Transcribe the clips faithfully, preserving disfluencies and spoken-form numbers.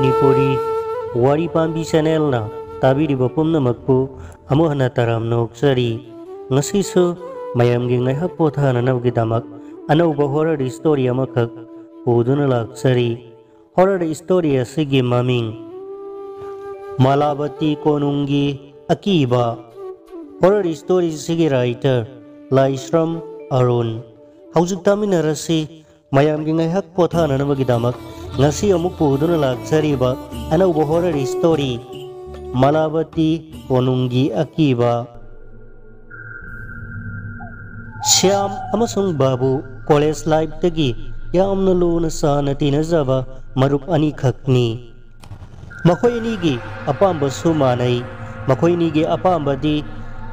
ꯃꯅꯤꯄꯨꯔꯤ ꯋꯥꯔꯤ ꯄꯥꯝꯕꯤ ꯆꯦꯅꯦꯜꯅ ꯇꯥꯕꯤꯔꯤꯕ ꯄꯨꯝꯅꯃꯛꯄꯨ ꯑꯃꯨꯛ ꯍꯟꯅ ꯇꯔꯥꯝꯅ ꯑꯣꯛꯆꯔꯤ꯫ ꯉꯁꯤꯁꯨ ꯃꯌꯥꯝꯒꯤ ꯉꯥꯏꯍꯥꯛ ꯄꯣꯊꯥꯅꯅꯕꯒꯤꯗꯃꯛ ꯑꯅꯧꯕ ꯍꯣꯔꯔ ꯁ꯭ꯇꯣꯔꯤ ꯑꯃꯈꯛ ꯄꯨꯗꯨꯅ ꯂꯥꯛꯆꯔꯤ꯫ ꯍꯣꯔꯔ ꯁ꯭ꯇꯣꯔꯤ ꯑꯁꯤꯒꯤ ꯃꯃꯤꯡ ꯃꯥꯂꯥꯕꯇꯤ ꯀꯣꯅꯨꯡꯒꯤ ꯑꯀꯤꯕ꯫ ꯍꯣꯔꯔ ꯁ꯭ꯇꯣꯔꯤ ꯑꯁꯤꯒꯤ ꯔꯥꯏꯇꯔ ꯂꯥꯏꯁ꯭ꯔꯝ ꯑꯔꯨꯟ꯫ ꯍꯧꯖꯤꯛ ꯇꯥꯃꯤꯟꯅꯔꯁꯤ꯫ ꯃꯌꯥꯝꯒꯤ ꯉꯥꯏꯍꯥꯛ ꯄꯣꯊꯥꯅꯅꯕꯒꯤꯗꯃꯛ ꯉꯁꯤ ꯑꯃꯨꯛ ꯄꯨꯗꯨꯅ ꯂꯥꯛꯆꯔꯤꯕ ꯑꯅꯧꯕ ꯍꯣꯔꯔ ꯁ꯭ꯇꯣꯔꯤ ꯃꯥꯂꯥꯕꯇꯤ ꯀꯣꯅꯨꯡꯒꯤ ꯑꯀꯤꯕ꯫ ꯁ꯭ꯌꯥꯝ ꯑꯃꯁꯨꯡ ꯕꯥꯕꯨ ꯀꯣꯂꯦꯖ ꯂꯥꯏꯐꯇꯒꯤ ꯌꯥꯝꯅ ꯂꯨꯅ ꯆꯥꯟꯅ ꯇꯤꯟꯅꯖꯕ ꯃꯔꯨꯞ ꯑꯅꯤꯈꯛꯅꯤ꯫ ꯃꯈꯣꯏ ꯑꯅꯤꯒꯤ ꯑꯄꯥꯝꯕꯁꯨ ꯃꯥꯟꯅꯩ꯫ ꯃꯈꯣꯏ ꯑꯅꯤꯒꯤ ꯑꯄꯥꯝꯕꯗꯤ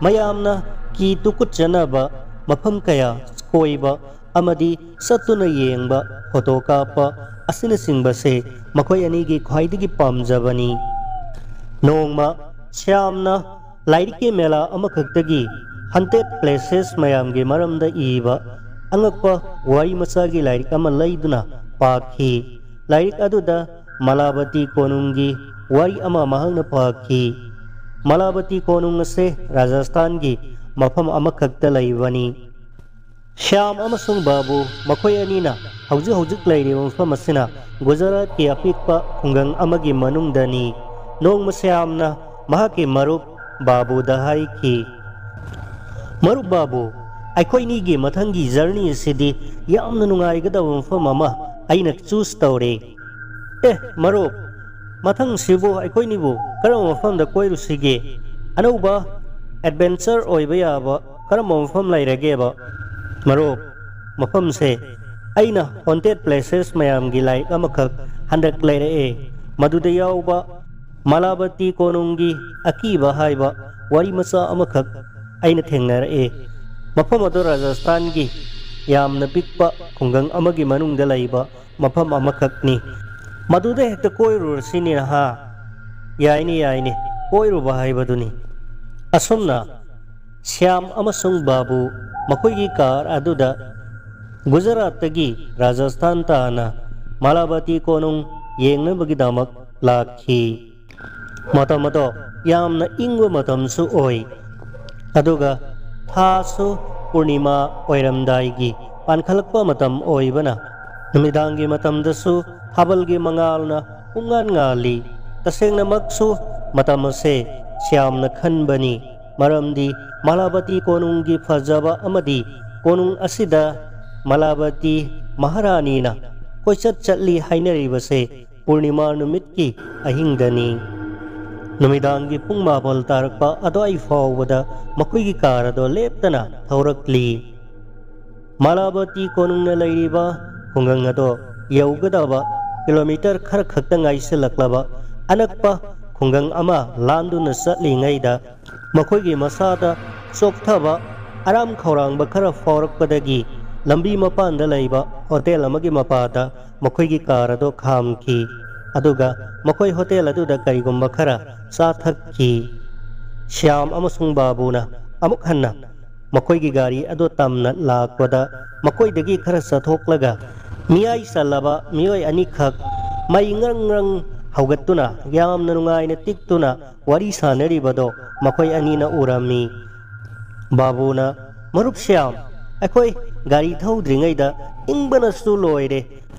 ꯃꯌꯥꯝꯅ ꯀꯤ ꯇꯨꯀꯨꯠꯆꯅꯕ ꯃꯐꯝ ꯀꯌꯥ ꯀꯣꯏꯕ ꯑꯃꯗꯤ ꯆꯠꯇꯨꯅ ꯌꯦꯡꯕ, ꯐꯣꯇꯣ ꯀꯥꯞꯄ ꯑꯁꯤꯅꯆꯤꯡꯕꯁꯦ ꯃꯈꯣꯏ ꯑꯅꯤꯒꯤ ꯈ꯭ꯋꯥꯏꯗꯒꯤ ꯄꯥꯝꯖꯕꯅꯤ꯫ ꯅꯣꯡꯃ ꯁ꯭ꯌꯥꯝꯅ ꯂꯥꯏꯔꯤꯛꯀꯤ ꯃꯦꯂꯥ ꯑꯃꯈꯛꯇꯒꯤ ꯍꯟꯇꯦꯠ ꯄ꯭ꯂꯦꯁꯦꯁ ꯃꯌꯥꯝꯒꯤ ꯃꯔꯝꯗ ꯏꯕ ꯑꯉꯛꯄ ꯋꯥꯔꯤ ꯃꯆꯥꯒꯤ ꯂꯥꯏꯔꯤꯛ ꯑꯃ ꯂꯩꯗꯨꯅ ꯄꯥꯈꯤ꯫ ꯂꯥꯏꯔꯤꯛ ꯑꯗꯨꯗ ꯃꯥꯂꯥꯕꯇꯤ ꯀꯣꯅꯨꯡꯒꯤ ꯋꯥꯔꯤ ꯑꯃ ꯃꯍꯥꯛꯅ ꯄꯥꯈꯤ꯫ ꯃꯥꯂꯥꯕꯇꯤ ꯀꯣꯅꯨꯡ ꯑꯁꯤ ꯔꯥꯖꯁꯊꯥꯟꯒꯤ ꯃꯐꯝ ꯑꯃꯈꯛꯇ ꯂꯩꯕꯅꯤ꯫ ꯁ꯭ꯌꯥꯝ ꯑꯃꯁꯨꯡ ꯕꯥꯕꯨ ꯃꯈꯣꯏ ꯑꯅꯤꯅ ꯍꯧꯖꯤꯛ ꯍꯧꯖꯤꯛ ꯂꯩꯔꯤꯕ ꯃꯐꯝ ꯑꯁꯤꯅ ꯒꯨꯖꯔꯥꯠꯀꯤ ꯑꯄꯤꯛꯄ ꯈꯨꯡꯒꯪ ꯑꯃꯒꯤ ꯃꯅꯨꯡꯗꯅꯤ꯫ ꯅꯣꯡꯃ ꯁ꯭ꯌꯥꯝꯅ ꯃꯍꯥꯛꯀꯤ ꯃꯔꯨꯞ ꯕꯥꯕꯨꯗ ꯍꯥꯏꯈꯤ, "ꯃꯔꯨꯞ ꯕꯥꯕꯨ, ꯑꯩꯈꯣꯏꯅꯤꯒꯤ ꯃꯊꯪꯒꯤ ꯖꯔꯅꯤ ꯑꯁꯤꯗꯤ ꯌꯥꯝꯅ ꯅꯨꯡꯉꯥꯏꯒꯗꯕ ꯃꯐꯝ ꯑꯃ ꯑꯩꯅ ꯆꯨꯁ ꯇꯧꯔꯦ꯫ ꯑꯦ ꯃꯔꯨꯞ, ꯃꯊꯪꯁꯤꯕꯨ ꯑꯩꯈꯣꯏꯅꯤꯕꯨ ꯀꯔꯝꯕ ꯃꯐꯝꯗ ꯀꯣꯏꯔꯨꯁꯤꯒꯦ? ꯑꯅꯧꯕ ꯑꯦꯗꯚꯦꯟꯆꯔ ꯑꯣꯏꯕ ꯌꯥꯕ ꯀꯔꯝꯕ ꯃꯐꯝ ꯂꯩꯔꯒꯦꯕ?" "ꯃꯔꯨꯞ, ꯃꯐꯝꯁꯦ ꯑꯩꯅ ꯍꯣꯟꯇꯦꯠ ꯄ꯭ꯂꯦꯁꯦꯁ ꯃꯌꯥꯝꯒꯤ ꯂꯥꯏꯔꯤꯛ ꯑꯃꯈꯛ ꯍꯟꯗꯛ ꯂꯩꯔꯛꯑꯦ꯫ ꯃꯗꯨꯗ ꯌꯥꯎꯕ ꯃꯥꯂꯥꯕꯇꯤ ꯀꯣꯅꯨꯡꯒꯤ ꯑꯀꯤꯕ ꯍꯥꯏꯕ ꯋꯥꯔꯤ ꯃꯆꯥ ꯑꯃꯈꯛ ꯑꯩꯅ ꯊꯦꯡꯅꯔꯛꯑꯦ꯫ ꯃꯐꯝ ꯑꯗꯨ ꯔꯥꯖꯁꯊꯥꯟꯒꯤ ꯌꯥꯝꯅ ꯄꯤꯛꯄ ꯈꯨꯡꯒꯪ ꯑꯃꯒꯤ ꯃꯅꯨꯡꯗ ꯂꯩꯕ ꯃꯐꯝ ꯑꯃꯈꯛꯅꯤ꯫ ꯃꯗꯨꯗ ꯍꯦꯛꯇ ꯀꯣꯏꯔꯨꯔꯁꯤꯅꯦ ꯅꯍꯥ꯫" "ꯌꯥꯏꯅꯦ, ꯌꯥꯏꯅꯦ, ꯀꯣꯏꯔꯨꯕ ꯍꯥꯏꯕꯗꯨꯅꯤ꯫" ꯑꯁꯨꯝꯅ ꯁ꯭ꯌꯥꯝ ꯑꯃꯁꯨꯡ ꯕꯥꯕꯨ ꯃꯈꯣꯏꯒꯤ ꯀꯥꯔ ꯑꯗꯨꯗ ꯒꯨꯖꯔꯥꯠꯇꯒꯤ ꯔꯥꯖꯁꯊꯥꯟ ꯇꯥꯅ ꯃꯥꯂꯥꯕꯇꯤ ꯀꯣꯅꯨꯡ ꯌꯦꯡꯅꯕꯒꯤꯗꯃꯛ ꯂꯥꯛꯈꯤ꯫ ꯃꯇꯝ ꯑꯗꯣ ꯌꯥꯝꯅ ꯏꯪꯕ ꯃꯇꯝꯁꯨ ꯑꯣꯏ, ꯑꯗꯨꯒ ꯊꯥꯁꯨ ꯄꯨꯔꯅꯤꯃꯥ ꯑꯣꯏꯔꯝꯗꯥꯏꯒꯤ ꯄꯥꯟꯈꯠꯂꯛꯄ ꯃꯇꯝ ꯑꯣꯏꯕꯅ, ꯅꯨꯃꯤꯗꯥꯡꯒꯤ ꯃꯇꯝꯗꯁꯨ ꯊꯥꯕꯜꯒꯤ ꯃꯉꯥꯜꯅ ꯄꯨꯡꯉꯥꯟ ꯉꯥꯜꯂꯤ꯫ ꯇꯁꯦꯡꯅꯃꯛꯁꯨ ꯃꯇꯝ ꯑꯁꯦ ꯁ꯭ꯌꯥꯝꯅ ꯈꯟꯕꯅꯤ, ꯃꯔꯝꯗꯤ ꯃꯥꯂꯥꯕꯇꯤ ꯀꯣꯅꯨꯡꯒꯤ ꯐꯖꯕ ꯑꯃꯗꯤ ꯀꯣꯅꯨꯡ ꯑꯁꯤꯗ ꯃꯥꯂꯥꯕꯇꯤ ꯃꯍꯥꯔꯥꯅꯤꯅ ꯀꯣꯏꯆꯠ ꯆꯠꯂꯤ ꯍꯥꯏꯅꯔꯤꯕꯁꯦ ꯄꯨꯔꯅꯤꯃꯥ ꯅꯨꯃꯤꯠꯀꯤ ꯑꯍꯤꯡꯗꯅꯤ꯫ ꯅꯨꯃꯤꯗꯥꯡꯒꯤ ꯄꯨꯡ ꯃꯥꯄꯜ ꯇꯥꯔꯛꯄ ꯑꯗꯨꯋꯥꯏ ꯐꯥꯎꯕꯗ ꯃꯈꯣꯏꯒꯤ ꯀꯥꯔ ꯑꯗꯣ ꯂꯦꯞꯇꯅ ꯊꯧꯔꯛꯂꯤ꯫ ꯃꯥꯂꯥꯕꯇꯤ ꯀꯣꯅꯨꯡꯅ ꯂꯩꯔꯤꯕ ꯈꯨꯡꯒꯪ ꯑꯗꯣ ꯌꯧꯒꯗꯕ ꯀꯤꯂꯣꯃꯤꯇꯔ ꯈꯔ ꯈꯛꯇ ꯉꯥꯏꯁꯤꯜꯂꯛꯂꯕ ꯑꯅꯛꯄ ꯈꯨꯡꯒꯪ ꯑꯃ ꯂꯥꯟꯗꯨꯅ ꯆꯠꯂꯤꯉꯩꯗ, ꯃꯈꯣꯏꯒꯤ ꯃꯁꯥꯗ ꯆꯣꯛꯊꯕ ꯑꯔꯥꯝ ꯈꯧꯔꯥꯡꯕ ꯈꯔ ꯐꯥꯎꯔꯛꯄꯗꯒꯤ ꯂꯝꯕꯤ ꯃꯄꯥꯟꯗ ꯂꯩꯕ ꯍꯣꯇꯦꯜ ꯑꯃꯒꯤ ꯃꯄꯥꯗ ꯃꯈꯣꯏꯒꯤ ꯀꯥꯔ ꯑꯗꯨ ꯈꯥꯝꯈꯤ꯫ ꯑꯗꯨꯒ ꯃꯈꯣꯏ ꯍꯣꯇꯦꯜ ꯑꯗꯨꯗ ꯀꯔꯤꯒꯨꯝꯕ ꯈꯔ ꯆꯥꯊꯛꯈꯤ꯫ ꯁ꯭ꯌꯥꯝ ꯑꯃꯁꯨꯡ ꯕꯥꯕꯨꯅ ꯑꯃꯨꯛ ꯍꯟꯅ ꯃꯈꯣꯏꯒꯤ ꯒꯥꯔꯤ ꯑꯗꯨ ꯇꯝꯅ ꯂꯥꯛꯄꯗ, ꯃꯈꯣꯏꯗꯒꯤ ꯈꯔ ꯆꯠꯊꯣꯛꯂꯒ ꯃꯤꯌꯥꯏ ꯆꯜꯂꯕ ꯃꯤꯑꯣꯏ ꯑꯅꯤꯈꯛ ꯃꯩ ꯉ꯭ꯔꯪ ꯉ꯭ꯔꯪ ꯍꯧꯒꯠꯇꯨꯅ ꯌꯥꯝꯅ ꯅꯨꯡꯉꯥꯏꯅ ꯇꯤꯛꯇꯨꯅ ꯋꯥꯔꯤ ꯁꯥꯅꯔꯤꯕꯗꯣ ꯃꯈꯣꯏ ꯑꯅꯤꯅ ꯎꯔꯝꯃꯤ꯫ ꯕꯥꯕꯨꯅ, "ꯃꯔꯨꯞ ꯁ꯭ꯌꯥꯝ, ꯑꯩꯈꯣꯏ ꯒꯥꯔꯤ ꯊꯧꯗ꯭ꯔꯤꯉꯩꯗ ꯏꯪꯕꯅꯁꯨ ꯂꯣꯏꯔꯦ꯫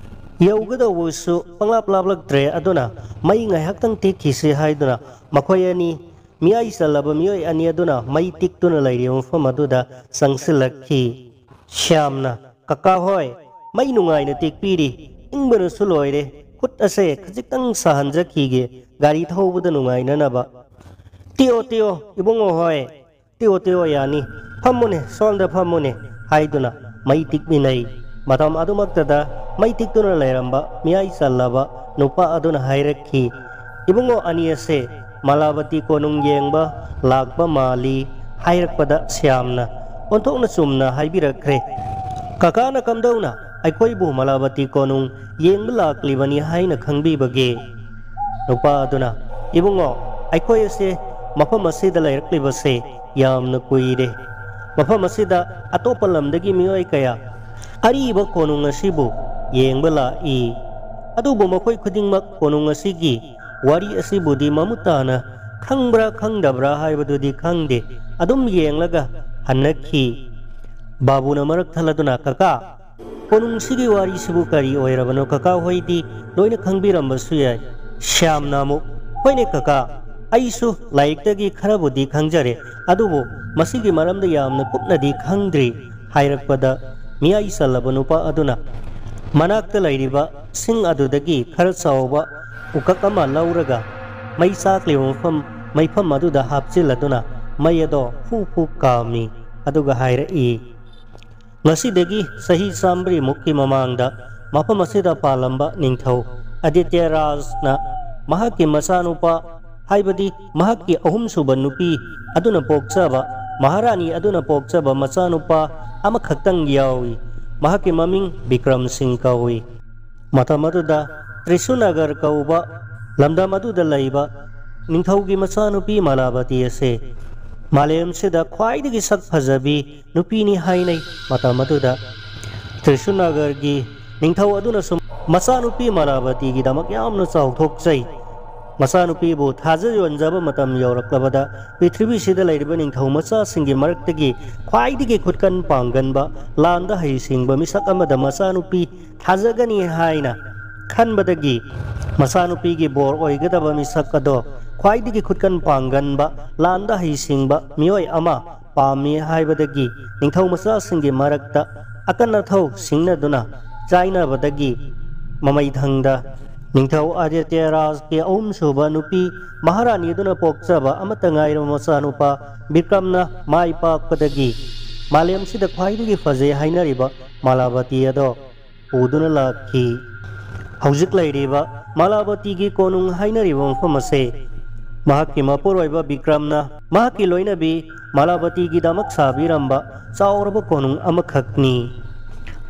ꯌꯧꯒꯗꯧꯕꯁꯨ ꯄꯪꯂꯥꯞ ꯂꯥꯞꯂꯛꯇ꯭ꯔꯦ, ꯑꯗꯨꯅ ꯃꯩ ꯉꯥꯏꯍꯥꯛꯇꯪ ꯇꯤꯛꯈꯤꯁꯤ" ꯍꯥꯏꯗꯨꯅ ꯃꯈꯣꯏ ꯑꯅꯤ, ꯃꯤꯌꯥꯏ ꯆꯜꯂꯕ ꯃꯤꯑꯣꯏ ꯑꯅꯤ ꯑꯗꯨꯅ ꯃꯩ ꯇꯤꯛꯇꯨꯅ ꯂꯩꯔꯤꯕ ꯃꯐꯝ ꯑꯗꯨꯗ ꯆꯪꯁꯤꯜꯂꯛꯈꯤ꯫ ꯁ꯭ꯌꯥꯝꯅ, "ꯀꯀꯥ ꯍꯣꯏ, ꯃꯩ ꯅꯨꯡꯉꯥꯏꯅ ꯇꯤꯛꯄꯤꯔꯤ, ꯏꯪꯕꯅꯁꯨ ꯂꯣꯏꯔꯦ, ꯈꯨꯠ ꯑꯁꯦ ꯈꯖꯤꯛꯇꯪ ꯁꯥꯍꯟꯖꯈꯤꯒꯦ, ꯒꯥꯔꯤ ꯊꯧꯕꯗ ꯅꯨꯡꯉꯥꯏꯅꯅꯕ"꯫ "ꯇꯤꯑꯣ, ꯇꯤꯑꯣ, ꯏꯕꯨꯡꯉꯣ ꯍꯣꯏ, ꯇꯤꯑꯣ, ꯇꯤꯑꯣ, ꯌꯥꯅꯤ, ꯐꯝꯃꯨꯅꯦ, ꯁꯣꯝꯗ ꯐꯝꯃꯨꯅꯦ" ꯍꯥꯏꯗꯨꯅ ꯃꯩ ꯇꯤꯛꯃꯤꯟꯅꯩ꯫ ꯃꯇꯝ ꯑꯗꯨꯃꯛꯇꯗ ꯃꯩ ꯇꯤꯛꯇꯨꯅ ꯂꯩꯔꯝꯕ ꯃꯤꯌꯥꯏ ꯆꯜꯂꯕ ꯅꯨꯄꯥ ꯑꯗꯨꯅ ꯍꯥꯏꯔꯛꯈꯤ, "ꯏꯕꯨꯡꯉꯣ ꯑꯅꯤ ꯑꯁꯦ ꯃꯥꯂꯥꯕꯇꯤ ꯀꯣꯅꯨꯡ ꯌꯦꯡꯕ ꯂꯥꯛꯄ ꯃꯥꯜꯂꯤ" ꯍꯥꯏꯔꯛꯄꯗ ꯁ꯭ꯌꯥꯝꯅ ꯑꯣꯟꯊꯣꯛꯅ ꯆꯨꯝꯅ ꯍꯥꯏꯕꯤꯔꯛꯈ꯭ꯔꯦ, "ꯀꯀꯥꯅ ꯀꯝꯗꯧꯅ ꯑꯩꯈꯣꯏꯕꯨ ꯃꯥꯂꯥꯕꯇꯤ ꯀꯣꯅꯨꯡ ꯌꯦꯡꯕ ꯂꯥꯛꯂꯤꯕꯅꯤ ꯍꯥꯏꯅ ꯈꯪꯕꯤꯕꯒꯦ?" ꯅꯨꯄꯥ ꯑꯗꯨꯅ, "ꯏꯕꯨꯡꯉꯣ, ꯑꯩꯈꯣꯏ ꯑꯁꯦ ꯃꯐꯝ ꯑꯁꯤꯗ ꯂꯩꯔꯛꯂꯤꯕꯁꯦ ꯌꯥꯝꯅ ꯀꯨꯏꯔꯦ꯫ ꯃꯐꯝ ꯑꯁꯤꯗ ꯑꯇꯣꯞꯄ ꯂꯝꯗꯒꯤ ꯃꯤꯑꯣꯏ ꯀꯌꯥ ꯑꯔꯤꯕ ꯀꯣꯅꯨꯡ ꯑꯁꯤꯕꯨ ꯌꯦꯡꯕ ꯂꯥꯛꯏ꯫ ꯑꯗꯨꯕꯨ ꯃꯈꯣꯏ ꯈꯨꯗꯤꯡꯃꯛ ꯀꯣꯅꯨꯡ ꯑꯁꯤꯒꯤ ꯋꯥꯔꯤ ꯑꯁꯤꯕꯨꯗꯤ ꯃꯃꯨꯠ ꯇꯥꯅ ꯈꯪꯕ꯭ꯔꯥ ꯈꯪꯗꯕ꯭ꯔꯥ ꯍꯥꯏꯕꯗꯨꯗꯤ ꯈꯪꯗꯦ꯫ ꯑꯗꯨꯝ ꯌꯦꯡꯂꯒ ꯍꯟꯅꯈꯤ꯫ ꯕꯥꯕꯨꯅ ꯃꯔꯛ ꯊꯜꯂꯗꯨꯅ, "ꯀꯀꯥ, ꯀꯣꯅꯨꯡꯁꯤꯒꯤ ꯋꯥꯔꯤꯁꯤꯕꯨ ꯀꯔꯤ ꯑꯣꯏꯔꯕꯅꯣ? ꯀꯀꯥ ꯍꯣꯏꯗꯤ ꯂꯣꯏꯅ ꯈꯪꯕꯤꯔꯝꯕꯁꯨ ꯌꯥꯏ꯫" ꯁ꯭ꯌꯥꯝꯅ ꯑꯃꯨꯛ, "ꯍꯣꯏꯅꯦ ꯀꯀꯥ, ꯑꯩꯁꯨ ꯂꯥꯏꯔꯤꯛꯇꯒꯤ ꯈꯔꯕꯨꯗꯤ ꯈꯪꯖꯔꯦ, ꯑꯗꯨꯕꯨ ꯃꯁꯤꯒꯤ ꯃꯔꯝꯗ ꯌꯥꯝꯅ ꯀꯨꯞꯅꯗꯤ ꯈꯪꯗ꯭ꯔꯤ" ꯍꯥꯏꯔꯛꯄꯗ, ꯃꯤꯌꯥꯏ ꯆꯜꯂꯕ ꯅꯨꯄꯥ ꯑꯗꯨꯅ ꯃꯅꯥꯛꯇ ꯂꯩꯔꯤꯕ ꯁꯤꯡ ꯑꯗꯨꯗꯒꯤ ꯈꯔ ꯆꯥꯎꯕ ꯎꯀꯛ ꯑꯃ ꯂꯧꯔꯒ ꯃꯩ ꯆꯥꯛꯂꯤꯕ ꯃꯐꯝ, ꯃꯩꯐꯝ ꯑꯗꯨꯗ ꯍꯥꯞꯆꯤꯜꯂꯗꯨꯅ ꯃꯩ ꯑꯗꯣ ꯐꯨ ꯐꯨ ꯀꯥꯝꯃꯤ꯫ ꯑꯗꯨꯒ ꯍꯥꯏꯔꯛꯏ, "ꯉꯁꯤꯗꯒꯤ ꯆꯍꯤ ꯆꯥꯝꯃꯔꯤꯃꯨꯛꯀꯤ ꯃꯃꯥꯡꯗ ꯃꯐꯝ ꯑꯁꯤꯗ ꯄꯥꯜꯂꯝꯕ ꯅꯤꯡꯊꯧ ꯑꯗꯤꯇ꯭ꯌ ꯔꯥꯖꯅ ꯃꯍꯥꯛꯀꯤ ꯃꯆꯥꯅꯨꯄꯥ, ꯍꯥꯏꯕꯗꯤ ꯃꯍꯥꯛꯀꯤ ꯑꯍꯨꯝꯁꯨꯕ ꯅꯨꯄꯤ ꯑꯗꯨꯅ ꯄꯣꯛꯆꯕ, ꯃꯍꯥꯔꯥꯅꯤ ꯑꯗꯨꯅ ꯄꯣꯛꯆꯕ ꯃꯆꯥꯅꯨꯄꯥ ꯑꯃꯈꯛꯇꯪ ꯌꯥꯎꯏ꯫ ꯃꯍꯥꯛꯀꯤ ꯃꯃꯤꯡ ꯕꯤꯀ꯭ꯔꯝ ꯁꯤꯡ ꯀꯧꯏ꯫ ꯃꯇꯝ ꯑꯗꯨꯗ ꯇ꯭ꯔꯤꯁꯨꯅꯒꯔ ꯀꯧꯕ ꯂꯝꯗꯝ ꯑꯗꯨꯗ ꯂꯩꯕ ꯅꯤꯡꯊꯧꯒꯤ ꯃꯆꯥꯅꯨꯄꯤ ꯃꯥꯂꯥꯕꯇꯤ ꯑꯁꯦ ꯃꯥꯂꯦꯝꯁꯤꯗ ꯈ꯭ꯋꯥꯏꯗꯒꯤ ꯁꯛ ꯐꯖꯕꯤ ꯅꯨꯄꯤꯅꯤ ꯍꯥꯏꯅꯩ꯫ ꯃꯇꯝ ꯑꯗꯨꯗ ꯇ꯭ꯔꯤꯁꯨꯅꯒꯔꯒꯤ ꯅꯤꯡꯊꯧ ꯑꯗꯨꯅꯁꯨ ꯃꯆꯥꯅꯨꯄꯤ ꯃꯥꯂꯥꯕꯇꯤꯒꯤꯗꯃꯛ ꯌꯥꯝꯅ ꯆꯥꯎꯊꯣꯛꯆꯩ꯫ ꯃꯆꯥꯅꯨꯄꯤꯕꯨ ꯊꯥꯖ ꯌꯣꯟꯖꯕ ꯃꯇꯝ ꯌꯧꯔꯛꯂꯕꯗ, ꯄ꯭ꯔꯤꯊꯤꯕꯤꯁꯤꯗ ꯂꯩꯔꯤꯕ ꯅꯤꯡꯊꯧ ꯃꯆꯥꯁꯤꯡꯒꯤ ꯃꯔꯛꯇꯒꯤ ꯈ꯭ꯋꯥꯏꯗꯒꯤ ꯈꯨꯠꯀꯟ ꯄꯥꯡꯒꯟꯕ, ꯂꯥꯟꯗ ꯍꯩꯁꯤꯡꯕ ꯃꯤꯁꯛ ꯑꯃꯗ ꯃꯆꯥꯅꯨꯄꯤ ꯊꯥꯖꯒꯅꯤ ꯍꯥꯏꯅ ꯈꯟꯕꯗꯒꯤ, ꯃꯆꯥꯅꯨꯄꯤꯒꯤ ꯕꯣꯔ ꯑꯣꯏꯒꯗꯕ ꯃꯤꯁꯛ ꯑꯗꯣ ꯈ꯭ꯋꯥꯏꯗꯒꯤ ꯈꯨꯠꯀꯟ ꯄꯥꯡꯒꯟꯕ, ꯂꯥꯟꯗ ꯍꯩꯁꯤꯡꯕ ꯃꯤꯑꯣꯏ ꯑꯃ ꯄꯥꯝꯃꯤ ꯍꯥꯏꯕꯗꯒꯤ, ꯅꯤꯡꯊꯧ ꯃꯆꯥꯁꯤꯡꯒꯤ ꯃꯔꯛꯇ ꯑꯀꯟ ꯑꯊꯧ ꯁꯤꯡꯅꯗꯨꯅ ꯆꯥꯏꯅꯕꯗꯒꯤ, ꯃꯃꯩꯊꯪꯗ ꯅꯤꯡꯊꯧ ꯑꯗꯤꯇ꯭ꯌ ꯔꯥꯖꯀꯤ ꯑꯍꯨꯝꯁꯨꯕ ꯅꯨꯄꯤ ꯃꯍꯥꯔꯥꯅꯤ ꯑꯗꯨꯅ ꯄꯣꯛꯆꯕ ꯑꯃꯠꯇ ꯉꯥꯏꯔꯕ ꯃꯆꯥꯅꯨꯄꯥ ꯕꯤꯀ꯭ꯔꯝꯅ ꯃꯥꯏ ꯄꯥꯛꯄꯗꯒꯤ, ꯃꯥꯂꯦꯝꯁꯤꯗ ꯈ꯭ꯋꯥꯏꯗꯒꯤ ꯐꯖꯩ ꯍꯥꯏꯅꯔꯤꯕ ꯃꯥꯂꯥꯕꯇꯤ ꯑꯗꯣ ꯄꯨꯗꯨꯅ ꯂꯥꯛꯈꯤ꯫ ꯍꯧꯖꯤꯛ ꯂꯩꯔꯤꯕ ꯃꯥꯂꯥꯕꯇꯤꯒꯤ ꯀꯣꯅꯨꯡ ꯍꯥꯏꯅꯔꯤꯕ ꯃꯐꯝ ꯑꯁꯦ ꯃꯍꯥꯛꯀꯤ ꯃꯄꯨꯔꯣꯏꯕ ꯕꯤꯀ꯭ꯔꯝꯅ ꯃꯍꯥꯛꯀꯤ ꯂꯣꯏꯅꯕꯤ ꯃꯥꯂꯥꯕꯇꯤꯒꯤꯗꯃꯛ ꯁꯥꯕꯤꯔꯝꯕ ꯆꯥꯎꯔꯕ ꯀꯣꯅꯨꯡ ꯑꯃꯈꯛꯅꯤ꯫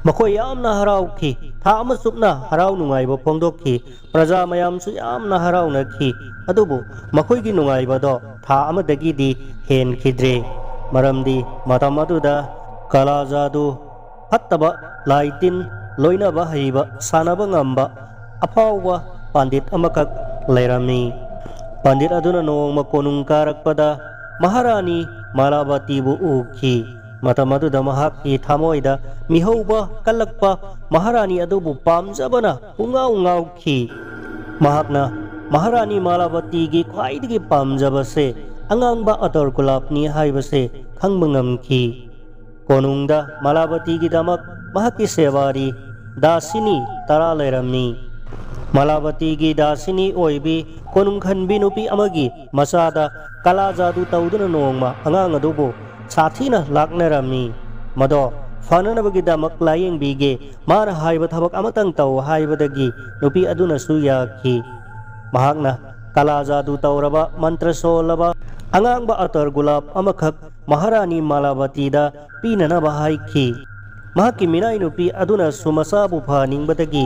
ꯃꯈꯣꯏ ꯌꯥꯝꯅ ꯍꯔꯥꯎꯈꯤ꯫ ꯊꯥ ꯑꯃ ꯆꯨꯞꯅ ꯍꯔꯥꯎ ꯅꯨꯡꯉꯥꯏꯕ ꯐꯣꯡꯗꯣꯛꯈꯤ꯫ ꯄ꯭ꯔꯖꯥ ꯃꯌꯥꯝꯁꯨ ꯌꯥꯝꯅ ꯍꯔꯥꯎꯅꯈꯤ꯫ ꯑꯗꯨꯕꯨ ꯃꯈꯣꯏꯒꯤ ꯅꯨꯡꯉꯥꯏꯕꯗꯣ ꯊꯥ ꯑꯃꯗꯒꯤꯗꯤ ꯍꯦꯟꯈꯤꯗ꯭ꯔꯦ꯫ ꯃꯔꯝꯗꯤ ꯃꯇꯝ ꯑꯗꯨꯗ ꯀꯂꯥ ꯖꯥꯗꯨ, ꯐꯠꯇꯕ ꯂꯥꯏ ꯇꯤꯟ ꯂꯣꯏꯅꯕ ꯍꯩꯕ, ꯁꯥꯟꯅꯕ ꯉꯝꯕ ꯑꯐꯥꯎꯕ ꯄꯥꯟꯗꯤꯠ ꯑꯃꯈꯛ ꯂꯩꯔꯝꯃꯤ꯫ ꯄꯥꯟꯗꯤꯠ ꯑꯗꯨꯅ ꯅꯣꯡꯃ ꯀꯣꯅꯨꯡ ꯀꯥꯔꯛꯄꯗ ꯃꯍꯥꯔꯥꯅꯤ ꯃꯥꯂꯥꯕꯇꯤꯕꯨ ꯎꯈꯤ꯫ ꯃꯇꯝ ꯑꯗꯨꯗ ꯃꯍꯥꯛꯀꯤ ꯊꯃꯣꯏꯗ ꯃꯤꯍꯧꯕ ꯀꯜꯂꯛꯄ ꯃꯍꯥꯔꯥꯅꯤ ꯑꯗꯨꯕꯨ ꯄꯥꯝꯖꯕꯅ ꯄꯨꯡꯉꯥꯎ ꯉꯥꯎꯈꯤ꯫ ꯃꯍꯥꯛꯅ ꯃꯍꯥꯔꯥꯅꯤ ꯃꯥꯂꯥꯕꯇꯤꯒꯤ ꯈ꯭ꯋꯥꯏꯗꯒꯤ ꯄꯥꯝꯖꯕꯁꯦ ꯑꯉꯥꯡꯕ ꯑꯇꯔ ꯒꯨꯂꯥꯞꯅꯤ ꯍꯥꯏꯕꯁꯦ ꯈꯪꯕ ꯉꯝꯈꯤ꯫ ꯀꯣꯅꯨꯡꯗ ꯃꯥꯂꯥꯕꯇꯤꯒꯤꯗꯃꯛ ꯃꯍꯥꯛꯀꯤ ꯁꯦꯕꯥꯔꯤ ꯗꯥꯁꯤꯅꯤ ꯇꯔꯥ ꯂꯩꯔꯝꯃꯤ꯫ ꯃꯥꯂꯥꯕꯇꯤꯒꯤ ꯗꯥꯁꯤꯅꯤ ꯑꯣꯏꯕꯤ ꯀꯣꯅꯨꯡ ꯈꯟꯕꯤ ꯅꯨꯄꯤ ꯑꯃꯒꯤ ꯃꯆꯥꯗ ꯀꯂꯥ ꯖꯥꯗꯨ ꯇꯧꯗꯨꯅ ꯅꯣꯡꯃ ꯑꯉꯥꯡ ꯑꯗꯨꯕꯨ ꯁꯥꯊꯤꯅ ꯂꯥꯛꯅꯔꯝꯃꯤ꯫ ꯃꯗꯣ ꯐꯅꯅꯕꯒꯤꯗꯃꯛ ꯂꯥꯌꯦꯡꯕꯤꯒꯦ, ꯃꯥꯅ ꯍꯥꯏꯕ ꯊꯕꯛ ꯑꯃꯇꯪ ꯇꯧ ꯍꯥꯏꯕꯗꯒꯤ ꯅꯨꯄꯤ ꯑꯗꯨꯅꯁꯨ ꯌꯥꯈꯤ꯫ ꯃꯍꯥꯛꯅ ꯀꯂꯥ ꯖꯥꯗꯨ ꯇꯧꯔꯕ, ꯃꯟꯇ꯭ꯔ ꯁꯣꯜꯂꯕ ꯑꯉꯥꯡꯕ ꯑꯇꯔ ꯒꯨꯂꯥꯞ ꯑꯃꯈꯛ ꯃꯍꯥꯔꯥꯅꯤ ꯃꯥꯂꯥꯕꯇꯤꯗ ꯄꯤꯅꯅꯕ ꯍꯥꯏꯈꯤ꯫ ꯃꯍꯥꯛꯀꯤ ꯃꯤꯅꯥꯏ ꯅꯨꯄꯤ ꯑꯗꯨꯅꯁꯨ ꯃꯆꯥꯕꯨ ꯐꯍꯟꯅꯤꯡꯕꯗꯒꯤ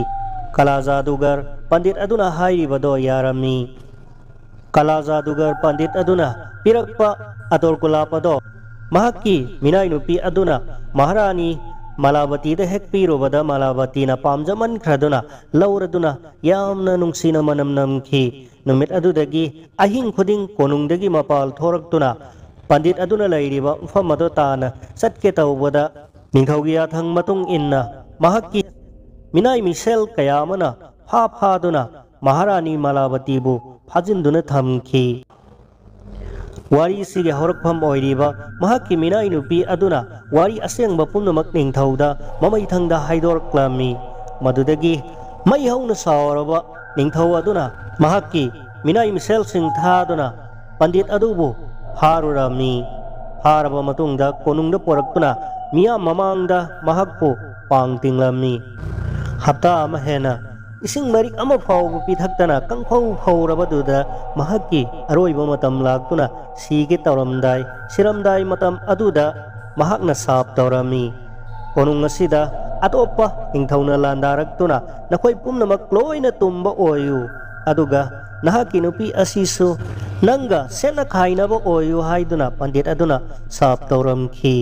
ꯀꯂꯥ ꯖꯥꯗꯨꯒꯔ ꯄꯟꯗꯤꯠ ꯑꯗꯨꯅ ꯍꯥꯏꯔꯤꯕꯗꯣ ꯌꯥꯔꯝꯃꯤ꯫ ꯀꯂꯥ ꯖꯥꯗꯨꯒꯔ ꯄꯟꯗꯤꯠ ꯑꯗꯨꯅ ꯄꯤꯔꯛꯄ ꯑꯇꯔ ꯒꯨꯂꯥꯞ ꯑꯗꯣ ꯃꯍꯥꯛꯀꯤ ꯃꯤꯅꯥꯏ ꯅꯨꯄꯤ ꯑꯗꯨꯅ ꯃꯍꯥꯔꯥꯅꯤ ꯃꯥꯂꯥꯕꯇꯤꯗ ꯍꯦꯛ ꯄꯤꯔꯨꯕꯗ ꯃꯥꯂꯥꯕꯇꯤꯅ ꯄꯥꯝꯖꯃꯟꯈ꯭ꯔꯗꯨꯅ ꯂꯧꯔꯗꯨꯅ ꯌꯥꯝꯅ ꯅꯨꯡꯁꯤꯅ ꯃꯅꯝ ꯅꯝꯈꯤ꯫ ꯅꯨꯃꯤꯠ ꯑꯗꯨꯗꯒꯤ ꯑꯍꯤꯡ ꯈꯨꯗꯤꯡ ꯀꯣꯅꯨꯡꯗꯒꯤ ꯃꯄꯥꯜ ꯊꯣꯔꯛꯇꯨꯅ ꯄꯟꯗꯤꯠ ꯑꯗꯨꯅ ꯂꯩꯔꯤꯕ ꯃꯐꯝ ꯑꯗꯨ ꯇꯥꯟꯅ ꯆꯠꯀꯦ ꯇꯧꯕꯗ ꯅꯤꯡꯊꯧꯒꯤ ꯌꯥꯊꯪ ꯃꯇꯨꯡ ꯏꯟꯅ ꯃꯍꯥꯛꯀꯤ ꯃꯤꯅꯥꯏ ꯃꯤꯁꯦꯜ ꯀꯌꯥ ꯑꯃꯅ ꯐꯥ ꯐꯥꯗꯨꯅ ꯃꯍꯥꯔꯥꯅꯤ ꯃꯥꯂꯥꯕꯇꯤꯕꯨ ꯐꯥꯖꯤꯟꯗꯨꯅ ꯊꯝꯈꯤ꯫ ꯋꯥꯔꯤꯁꯤꯒꯤ ꯍꯧꯔꯛꯐꯝ ꯑꯣꯏꯔꯤꯕ ꯃꯍꯥꯛꯀꯤ ꯃꯤꯅꯥꯏ ꯅꯨꯄꯤ ꯑꯗꯨꯅ ꯋꯥꯔꯤ ꯑꯁꯦꯡꯕ ꯄꯨꯝꯅꯃꯛ ꯅꯤꯡꯊꯧꯗ ꯃꯃꯩꯊꯪꯗ ꯍꯥꯏꯗꯣꯔꯛꯂꯝꯃꯤ꯫ ꯃꯗꯨꯗꯒꯤ ꯃꯩ ꯍꯧꯅ ꯁꯥꯎꯔꯕ ꯅꯤꯡꯊꯧ ꯑꯗꯨꯅ ꯃꯍꯥꯛꯀꯤ ꯃꯤꯅꯥꯏ ꯃꯤꯁꯦꯜꯁꯤꯡ ꯊꯥꯗꯨꯅ ꯄꯟꯗꯤꯠ ꯑꯗꯨꯕꯨ ꯐꯥꯔꯨꯔꯝꯃꯤ꯫ ꯐꯥꯔꯕ ꯃꯇꯨꯡꯗ ꯀꯣꯅꯨꯡꯗ ꯄꯨꯔꯛꯇꯨꯅ ꯃꯤꯌꯥꯝ ꯃꯃꯥꯡꯗ ꯃꯍꯥꯛꯄꯨ ꯄꯥꯡ ꯇꯤꯡꯂꯝꯃꯤ꯫ ꯍꯞꯇꯥ ꯑꯃ ꯍꯦꯟꯅ ꯏꯁꯤꯡ ꯃꯔꯤꯛ ꯑꯃ ꯐꯥꯎꯕ ꯄꯤꯊꯛꯇꯅ ꯀꯪꯐꯧ ꯐꯧꯔꯕꯗꯨꯗ ꯃꯍꯥꯛꯀꯤ ꯑꯔꯣꯏꯕ ꯃꯇꯝ ꯂꯥꯛꯇꯨꯅ ꯁꯤꯒꯦ ꯇꯧꯔꯝꯗꯥꯏ, ꯁꯤꯔꯝꯗꯥꯏ ꯃꯇꯝ ꯑꯗꯨꯗ ꯃꯍꯥꯛꯅ ꯁꯥꯞ ꯇꯧꯔꯝꯃꯤ, "ꯀꯣꯅꯨꯡ ꯑꯁꯤꯗ ꯑꯇꯣꯞꯄ ꯅꯤꯡꯊꯧꯅ ꯂꯥꯟꯗꯥꯔꯛꯇꯨꯅ ꯅꯈꯣꯏ ꯄꯨꯝꯅꯃꯛ ꯂꯣꯏꯅ ꯇꯨꯝꯕ ꯑꯣꯏꯌꯨ, ꯑꯗꯨꯒ ꯅꯍꯥꯛꯀꯤ ꯅꯨꯄꯤ ꯑꯁꯤꯁꯨ ꯅꯪꯒ ꯁꯦꯠꯅ ꯈꯥꯏꯅꯕ ꯑꯣꯏꯌꯨ" ꯍꯥꯏꯗꯨꯅ ꯄꯟꯗꯤꯠ ꯑꯗꯨꯅ ꯁꯥꯞ ꯇꯧꯔꯝꯈꯤ꯫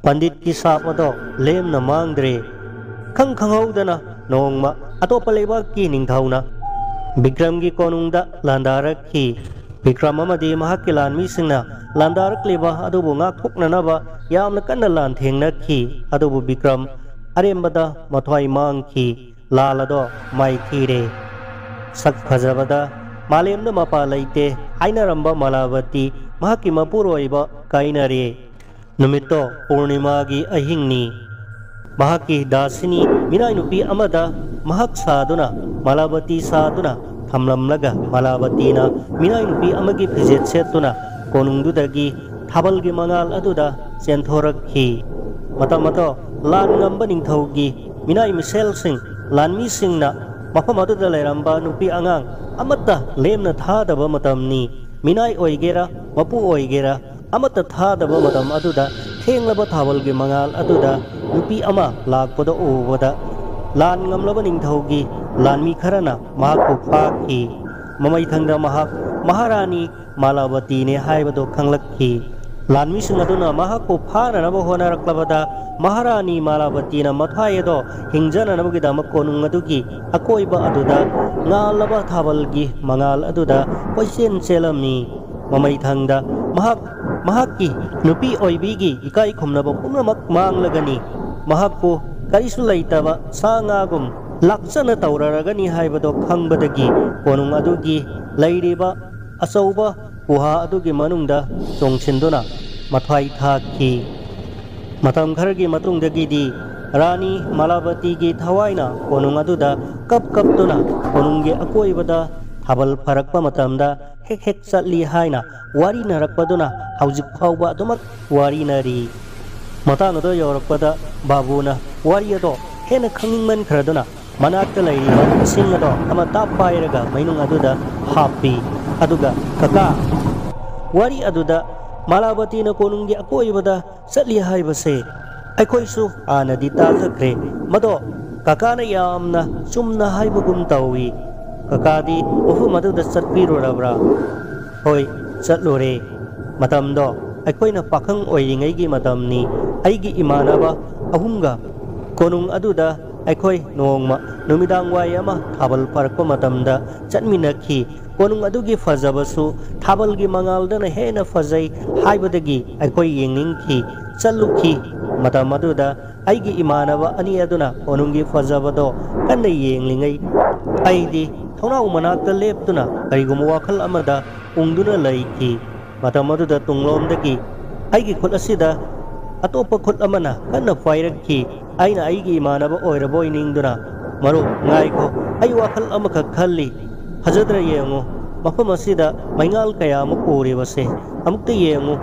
ꯄꯟꯗꯤꯠꯀꯤ ꯁꯥꯞ ꯑꯗꯣ ꯂꯦꯝꯅ ꯃꯥꯡꯗ꯭ꯔꯦ꯫ ꯈꯪ ꯈꯪꯍꯧꯗꯅ ꯅꯣꯡꯃ ꯑꯇꯣꯞꯄ ꯂꯩꯕꯥꯛꯀꯤ ꯅꯤꯡꯊꯧꯅ ꯕꯤꯀ꯭ꯔꯝꯒꯤ ꯀꯣꯅꯨꯡꯗ ꯂꯥꯟꯗꯥꯔꯛꯈꯤ꯫ ꯕꯤꯀ꯭ꯔꯝ ꯑꯃꯗꯤ ꯃꯍꯥꯛꯀꯤ ꯂꯥꯟꯃꯤꯁꯤꯡꯅ ꯂꯥꯟꯗꯥꯔꯛꯂꯤꯕ ꯑꯗꯨꯕꯨ ꯉꯥꯛꯊꯣꯛꯅꯅꯕ ꯌꯥꯝꯅ ꯀꯟꯅ ꯂꯥꯟꯊꯦꯡꯅꯈꯤ꯫ ꯑꯗꯨꯕꯨ ꯕꯤꯀ꯭ꯔꯝ ꯑꯔꯦꯝꯕꯗ ꯃꯊ꯭ꯋꯥꯏ ꯃꯥꯡꯈꯤ꯫ ꯂꯥꯜ ꯑꯗꯣ ꯃꯥꯏꯊꯤꯔꯦ꯫ ꯁꯛ ꯐꯖꯕꯗ ꯃꯥꯂꯦꯝꯗ ꯃꯄꯥ ꯂꯩꯇꯦ ꯍꯥꯏꯅꯔꯝꯕ ꯃꯥꯂꯥꯕꯇꯤ ꯃꯍꯥꯛꯀꯤ ꯃꯄꯨꯔꯣꯏꯕ ꯀꯥꯏꯅꯔꯦ꯫ ꯅꯨꯃꯤꯠꯇꯣ ꯄꯨꯔꯅꯤꯃꯥꯒꯤ ꯑꯍꯤꯡꯅꯤ꯫ ꯃꯍꯥꯛꯀꯤ ꯗꯥꯁꯤꯅꯤ ꯃꯤꯅꯥꯏ ꯅꯨꯄꯤ ꯑꯃꯗ ꯃꯍꯥꯛ ꯁꯥꯗꯨꯅ, ꯃꯥꯂꯥꯕꯇꯤ ꯁꯥꯗꯨꯅ ꯊꯝꯂꯝꯂꯒ, ꯃꯥꯂꯥꯕꯇꯤꯅ ꯃꯤꯅꯥꯏ ꯅꯨꯄꯤ ꯑꯃꯒꯤ ꯐꯤꯖꯦꯠ ꯁꯦꯠꯇꯨꯅ ꯀꯣꯅꯨꯡꯗꯨꯗꯒꯤ ꯊꯥꯕꯜꯒꯤ ꯃꯉꯥꯜ ꯑꯗꯨꯗ ꯆꯦꯟꯊꯣꯔꯛꯈꯤ꯫ ꯃꯇꯝ ꯑꯗꯣ ꯂꯥꯟ ꯉꯝꯕ ꯅꯤꯡꯊꯧꯒꯤ ꯃꯤꯅꯥꯏ ꯃꯤꯁꯦꯜꯁꯤꯡ, ꯂꯥꯟꯃꯤꯁꯤꯡꯅ ꯃꯐꯝ ꯑꯗꯨꯗ ꯂꯩꯔꯝꯕ ꯅꯨꯄꯤ ꯑꯉꯥꯡ ꯑꯃꯠꯇ ꯂꯦꯝꯅ ꯊꯥꯗꯕ ꯃꯇꯝꯅꯤ꯫ ꯃꯤꯅꯥꯏ ꯑꯣꯏꯒꯦꯔꯥ, ꯃꯄꯨ ꯑꯣꯏꯒꯦꯔꯥ, ꯑꯃꯠꯇ ꯊꯥꯗꯕ ꯃꯇꯝ ꯑꯗꯨꯗ ꯊꯦꯡꯂꯕ ꯊꯥꯕꯜꯒꯤ ꯃꯉꯥꯜ ꯑꯗꯨꯗ ꯅꯨꯄꯤ ꯑꯃ ꯂꯥꯛꯄꯗ ꯎꯕꯗ ꯂꯥꯟ ꯉꯝꯂꯕ ꯅꯤꯡꯊꯧꯒꯤ ꯂꯥꯟꯃꯤ ꯈꯔꯅ ꯃꯍꯥꯛꯄꯨ ꯐꯥꯈꯤ꯫ ꯃꯃꯩꯊꯪꯗ ꯃꯍꯥꯛ ꯃꯍꯥꯔꯥꯅꯤ ꯃꯥꯂꯥꯕꯇꯤꯅꯦ ꯍꯥꯏꯕꯗꯨ ꯈꯪꯂꯛꯈꯤ꯫ ꯂꯥꯟꯃꯤꯁꯤꯡ ꯑꯗꯨꯅ ꯃꯍꯥꯛꯄꯨ ꯐꯥꯅꯅꯕ ꯍꯣꯠꯅꯔꯛꯂꯕꯗ ꯃꯍꯥꯔꯥꯅꯤ ꯃꯥꯂꯥꯕꯇꯤꯅ ꯃꯊ꯭ꯋꯥꯏ ꯑꯗꯣ ꯍꯤꯡꯖꯅꯅꯕꯒꯤꯗꯃꯛ ꯀꯣꯅꯨꯡ ꯑꯗꯨꯒꯤ ꯑꯀꯣꯏꯕ ꯑꯗꯨꯗ ꯉꯥꯜꯂꯕ ꯊꯥꯕꯜꯒꯤ ꯃꯉꯥꯜ ꯑꯗꯨꯗ ꯀꯣꯏꯆꯦꯟ ꯆꯦꯜꯂꯝꯃꯤ꯫ ꯃꯃꯩꯊꯪꯗ ꯃꯍꯥꯛ ꯃꯍꯥꯛꯀꯤ ꯅꯨꯄꯤ ꯑꯣꯏꯕꯤꯒꯤ ꯏꯀꯥꯏ ꯈꯨꯝꯅꯕ ꯄꯨꯝꯅꯃꯛ ꯃꯥꯡꯂꯒꯅꯤ꯫ ꯃꯍꯥꯛꯄꯨ ꯀꯔꯤꯁꯨ ꯂꯩꯇꯕ ꯁꯥ ꯉꯥꯒꯨꯝ ꯂꯥꯛꯆꯅ ꯇꯧꯔꯔꯒꯅꯤ ꯍꯥꯏꯕꯗꯣ ꯈꯪꯕꯗꯒꯤ ꯀꯣꯅꯨꯡ ꯑꯗꯨꯒꯤ ꯂꯩꯔꯤꯕ ꯑꯆꯧꯕ ꯒꯨꯍꯥ ꯑꯗꯨꯒꯤ ꯃꯅꯨꯡꯗ ꯆꯣꯡꯁꯤꯟꯗꯨꯅ ꯃꯊ꯭ꯋꯥꯏ ꯊꯥꯈꯤ꯫ ꯃꯇꯝ ꯈꯔꯒꯤ ꯃꯇꯨꯡꯗꯒꯤꯗꯤ ꯔꯥꯅꯤ ꯃꯥꯂꯥꯕꯇꯤꯒꯤ ꯊꯋꯥꯏꯅ ꯀꯣꯅꯨꯡ ꯑꯗꯨꯗ ꯀꯞ ꯀꯞꯇꯨꯅ ꯀꯣꯅꯨꯡꯒꯤ ꯑꯀꯣꯏꯕꯗ ꯊꯥꯕꯜ ꯐꯔꯛꯄ ꯃꯇꯝꯗ ꯍꯦꯛ ꯍꯦꯛ ꯆꯠꯂꯤ ꯍꯥꯏꯅ ꯋꯥꯔꯤꯅꯔꯛꯄꯗꯨꯅ ꯍꯧꯖꯤꯛ ꯐꯥꯎꯕ ꯑꯗꯨꯃꯛ ꯋꯥꯔꯤꯅꯔꯤ꯫ ꯃꯇꯥꯡ ꯑꯗꯨ ꯌꯧꯔꯛꯄꯗ ꯕꯥꯕꯨꯅ ꯋꯥꯔꯤ ꯑꯗꯣ ꯍꯦꯟꯅ ꯈꯪꯅꯤꯡꯃꯟꯈ꯭ꯔꯗꯨꯅ ꯃꯅꯥꯛꯇ ꯂꯩꯔꯤꯕ ꯏꯁꯤꯡ ꯑꯗꯣ ꯑꯃꯇ ꯄꯥꯏꯔꯒ ꯃꯩꯅꯨꯡ ꯑꯗꯨꯗ ꯍꯥꯞꯄꯤ꯫ ꯑꯗꯨꯒ, "ꯀꯀꯥ, ꯋꯥꯔꯤ ꯑꯗꯨꯗ ꯃꯥꯂꯥꯕꯇꯤꯅ ꯀꯣꯅꯨꯡꯒꯤ ꯑꯀꯣꯏꯕꯗ ꯆꯠꯂꯤ ꯍꯥꯏꯕꯁꯦ ꯑꯩꯈꯣꯏꯁꯨ ꯍꯥꯟꯅꯗꯤ ꯇꯥꯖꯈ꯭ꯔꯦ꯫ ꯃꯗꯣ ꯀꯀꯥꯅ ꯌꯥꯝꯅ ꯆꯨꯝꯅ ꯍꯥꯏꯕꯒꯨꯝ ꯇꯧꯏ꯫ ꯀꯀꯥꯗꯤ ꯃꯐꯝ ꯑꯗꯨꯗ ꯆꯠꯄꯤꯔꯨꯔꯕ꯭ꯔꯥ?" "ꯍꯣꯏ, ꯆꯠꯂꯨꯔꯦ꯫ ꯃꯇꯝꯗꯣ ꯑꯩꯈꯣꯏꯅ ꯄꯥꯈꯪ ꯑꯣꯏꯔꯤꯉꯩꯒꯤ ꯃꯇꯝꯅꯤ꯫ ꯑꯩꯒꯤ ꯏꯃꯥꯟꯅꯕ ꯑꯍꯨꯝꯒ ꯀꯣꯅꯨꯡ ꯑꯗꯨꯗ ꯑꯩꯈꯣꯏ ꯅꯣꯡꯃ ꯅꯨꯃꯤꯗꯥꯡ ꯋꯥꯏ ꯑꯃ ꯊꯥꯕꯜ ꯐꯥꯔꯛꯄ ꯃꯇꯝꯗ ꯆꯠꯃꯤꯟꯅꯈꯤ꯫ ꯀꯣꯅꯨꯡ ꯑꯗꯨꯒꯤ ꯐꯖꯕꯁꯨ ꯊꯥꯕꯜꯒꯤ ꯃꯉꯥꯜꯗꯅ ꯍꯦꯟꯅ ꯐꯖꯩ ꯍꯥꯏꯕꯗꯒꯤ ꯑꯩꯈꯣꯏ ꯌꯦꯡꯅꯤꯡꯈꯤ꯫ ꯆꯠꯂꯨꯈꯤ꯫ ꯃꯇꯝ ꯑꯗꯨꯗ ꯑꯩꯒꯤ ꯏꯃꯥꯟꯅꯕ ꯑꯅꯤ ꯑꯗꯨꯅ ꯀꯣꯅꯨꯡꯒꯤ ꯐꯖꯕꯗꯣ ꯀꯟꯅ ꯌꯦꯡꯂꯤꯉꯩ, ꯑꯩꯗꯤ ꯊꯣꯡꯅꯥꯎ ꯃꯅꯥꯛꯇ ꯂꯦꯞꯇꯨꯅ ꯀꯔꯤꯒꯨꯝꯕ ꯋꯥꯈꯜ ꯑꯃꯗ ꯎꯪꯗꯨꯅ ꯂꯩꯈꯤ꯫ ꯃꯇꯝ ꯑꯗꯨꯗ ꯇꯨꯡꯂꯣꯝꯗꯒꯤ ꯑꯩꯒꯤ ꯈꯨꯠ ꯑꯁꯤꯗ ꯑꯇꯣꯞꯄ ꯈꯨꯠ ꯑꯃꯅ ꯀꯟꯅ ꯄꯥꯏꯔꯛꯈꯤ꯫ ꯑꯩꯅ ꯑꯩꯒꯤ ꯏꯃꯥꯟꯅꯕ ꯑꯣꯏꯔꯕꯣꯏ ꯅꯤꯡꯗꯨꯅ, "ꯃꯔꯨꯞ, ꯉꯥꯏꯈꯣ, ꯑꯩ ꯋꯥꯈꯜ ꯑꯃꯈꯛ ꯈꯜꯂꯤ꯫ ꯐꯖꯗ꯭ꯔ ꯌꯦꯡꯉꯨ, ꯃꯐꯝ ꯑꯁꯤꯗ ꯃꯩꯉꯥꯜ ꯀꯌꯥ ꯑꯃ ꯎꯔꯤꯕꯁꯦ꯫ ꯑꯃꯨꯛꯇ ꯌꯦꯡꯉꯨ"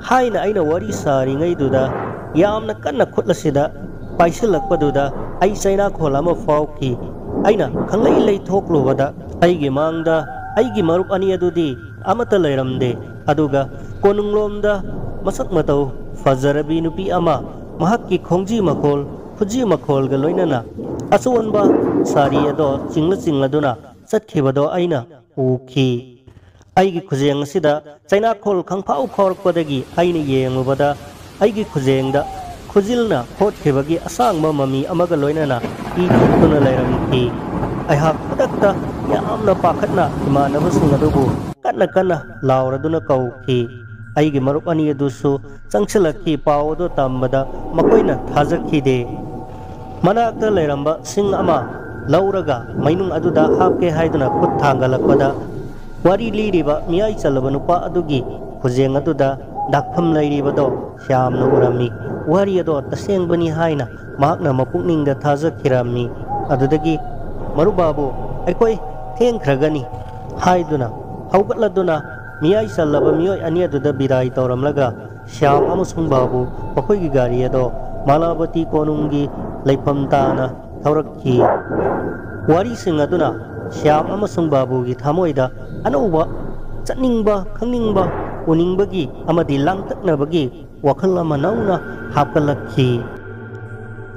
ꯍꯥꯏꯅ ꯑꯩꯅ ꯋꯥꯔꯤ ꯁꯥꯔꯤꯉꯩꯗꯨꯗ, ꯌꯥꯝꯅ ꯀꯟꯅ ꯈꯨꯠ ꯑꯁꯤꯗ ꯄꯥꯏꯁꯤꯜꯂꯛꯄꯗꯨꯗ ꯑꯩ ꯆꯩꯅꯥꯈꯣꯜ ꯑꯃ ꯐꯥꯎꯈꯤ꯫ ꯑꯩꯅ ꯈꯪꯂꯩ ꯂꯩꯊꯣꯛꯂꯨꯕꯗ ꯑꯩꯒꯤ ꯃꯥꯡꯗ ꯑꯩꯒꯤ ꯃꯔꯨꯞ ꯑꯅꯤ ꯑꯗꯨꯗꯤ ꯑꯃꯠꯇ ꯂꯩꯔꯝꯗꯦ꯫ ꯑꯗꯨꯒ ꯀꯣꯅꯨꯡꯂꯣꯝꯗ ꯃꯁꯛ ꯃꯇꯧ ꯐꯖꯔꯕꯤ ꯅꯨꯄꯤ ꯑꯃ, ꯃꯍꯥꯛꯀꯤ ꯈꯣꯡꯖꯤ ꯃꯈꯣꯜ, ꯈꯨꯖꯤ ꯃꯈꯣꯜꯒ ꯂꯣꯏꯅꯅ ꯑꯆꯣꯟꯕ ꯁꯥꯔꯤ ꯑꯗꯣ ꯆꯤꯡꯂ ꯆꯤꯡꯂꯗꯨꯅ ꯆꯠꯈꯤꯕꯗꯣ ꯑꯩꯅ ꯎꯈꯤ꯫ ꯑꯩꯒꯤ ꯈꯨꯖꯦꯡ ꯑꯁꯤꯗ ꯆꯩꯅꯥꯈꯣꯜ ꯈꯪꯐꯥꯎ ꯐꯥꯎꯔꯛꯄꯗꯒꯤ ꯑꯩꯅ ꯌꯦꯡꯂꯨꯕꯗ, ꯑꯩꯒꯤ ꯈꯨꯖꯦꯡꯗ ꯈꯨꯖꯤꯜꯅ ꯈꯣꯠꯈꯤꯕꯒꯤ ꯑꯁꯥꯡꯕ ꯃꯃꯤ ꯑꯃꯒ ꯂꯣꯏꯅꯅ ꯏ ꯊꯣꯛꯇꯨꯅ ꯂꯩꯔꯝꯈꯤ꯫ ꯑꯩꯍꯥꯛ ꯈꯨꯗꯛꯇ ꯌꯥꯝꯅ ꯄꯥꯈꯠꯅ ꯏꯃꯥꯟꯅꯕꯁꯤꯡ ꯑꯗꯨꯕꯨ ꯀꯟꯅ ꯀꯟꯅ ꯂꯥꯎꯔꯗꯨꯅ ꯀꯧꯈꯤ꯫ ꯑꯩꯒꯤ ꯃꯔꯨꯞ ꯑꯅꯤ ꯑꯗꯨꯁꯨ ꯆꯪꯁꯤꯜꯂꯛꯈꯤ꯫ ꯄꯥꯎ ꯑꯗꯨ ꯇꯝꯕꯗ ꯃꯈꯣꯏꯅ ꯊꯥꯖꯈꯤꯗꯦ꯫ ꯃꯅꯥꯛꯇ ꯂꯩꯔꯝꯕ ꯁꯤꯡ ꯑꯃ ꯂꯧꯔꯒ ꯃꯩꯅꯨꯡ ꯑꯗꯨꯗ ꯍꯥꯞꯀꯦ ꯍꯥꯏꯗꯨꯅ ꯈꯨꯠ ꯊꯥꯡꯒꯠꯂꯛꯄꯗ, ꯋꯥꯔꯤ ꯂꯤꯔꯤꯕ ꯃꯤꯌꯥꯏ ꯆꯜꯂꯕ ꯅꯨꯄꯥ ꯑꯗꯨꯒꯤ ꯈꯨꯖꯦꯡ ꯑꯗꯨꯗ ꯗꯥꯛꯐꯝ ꯂꯩꯔꯤꯕꯗꯣ ꯁ꯭ꯌꯥꯝꯅ ꯎꯔꯝꯃꯤ꯫ ꯋꯥꯔꯤ ꯑꯗꯣ ꯇꯁꯦꯡꯕꯅꯤ ꯍꯥꯏꯅ ꯃꯍꯥꯛꯅ ꯃꯄꯨꯛꯅꯤꯡꯗ ꯊꯥꯖꯈꯤꯔꯝꯃꯤ꯫ ꯑꯗꯨꯗꯒꯤ, "ꯃꯔꯨꯞ ꯕꯥꯕꯨ, ꯑꯩꯈꯣꯏ ꯊꯦꯡꯈ꯭ꯔꯒꯅꯤ" ꯍꯥꯏꯗꯨꯅ ꯍꯧꯒꯠꯂꯗꯨꯅ ꯃꯤꯌꯥꯏ ꯆꯜꯂꯕ ꯃꯤꯑꯣꯏ ꯑꯅꯤ ꯑꯗꯨꯗ ꯕꯤꯗꯥꯏ ꯇꯧꯔꯝꯂꯒ, ꯁ꯭ꯌꯥꯝ ꯑꯃꯁꯨꯡ ꯕꯥꯕꯨ ꯃꯈꯣꯏꯒꯤ ꯒꯥꯔꯤ ꯑꯗꯣ ꯃꯥꯂꯥꯕꯇꯤ ꯀꯣꯅꯨꯡꯒꯤ ꯂꯩꯐꯝ ꯇꯥꯅ ꯊꯧꯔꯛꯈꯤ꯫ ꯋꯥꯔꯤꯁꯤꯡ ꯑꯗꯨꯅ ꯁ꯭ꯌꯥꯝ ꯑꯃꯁꯨꯡ ꯕꯥꯕꯨꯒꯤ ꯊꯃꯣꯏꯗ ꯑꯅꯧꯕ ꯆꯠꯅꯤꯡꯕ, ꯈꯪꯅꯤꯡꯕ, ꯎꯅꯤꯡꯕꯒꯤ ꯑꯃꯗꯤ ꯂꯥꯡꯇꯛꯅꯕꯒꯤ ꯋꯥꯈꯜ ꯑꯃ ꯅꯧꯅ ꯍꯥꯞꯀꯠꯂꯛꯈꯤ꯫